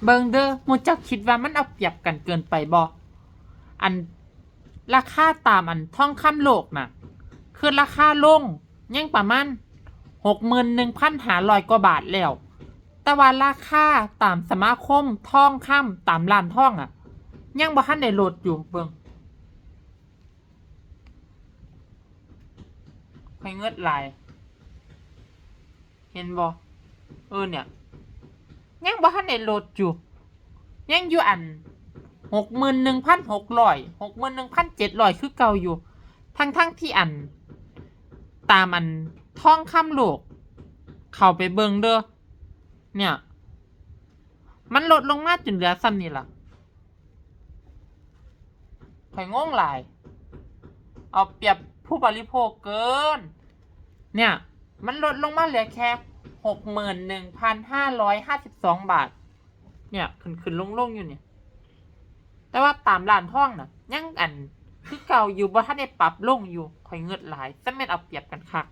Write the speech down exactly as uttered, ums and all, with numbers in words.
เบิ่งเด้อ หมู่เจ้าคิดว่ามันเอาเปรียบกันเกินไปบ่ อันราคาตามอันทองคำโลกน่ะ คือราคาลงยังประมาณ หกหมื่นหนึ่งพันห้าร้อย กว่าบาทแล้ว แต่ว่าราคาตามสมาคมทองคำตามร้านทองอะ ยังบ่ทันได้ลดอยู่ เบิ่ง ข่อยเงิดหลาย เห็นบ่ เออเนี่ย ยังบ่ทันได้ลดอยู่ ยังอยู่อัน หกหมื่นหนึ่งพันหกร้อย หกหมื่นหนึ่งพันเจ็ดร้อย คือเก่าอยู่ ทั้งๆที่อัน ตามอันทองคำโลก เข้าไปเบิ่งเด้อ เนี่ย มันลดลงมาจนเหลือส่ำนี่ล่ะ ข่อยงงหลาย เอาเปรียบผู้บริโภคเกิน เนี่ย มันลดลงมาเหลือแค่ หกหมื่นหนึ่งพันห้าร้อยห้าสิบสอง บาท เนี่ย ขึ้นขึ้นลงลงอยู่เนี่ย แต่ว่าตามร้านทองน่ะ ยังอัน คือเก่าอยู่ บ่ทันได้ปรับลงอยู่ ข่อยเงิดหลาย ซะแม่นเอาเปรียบกันคัก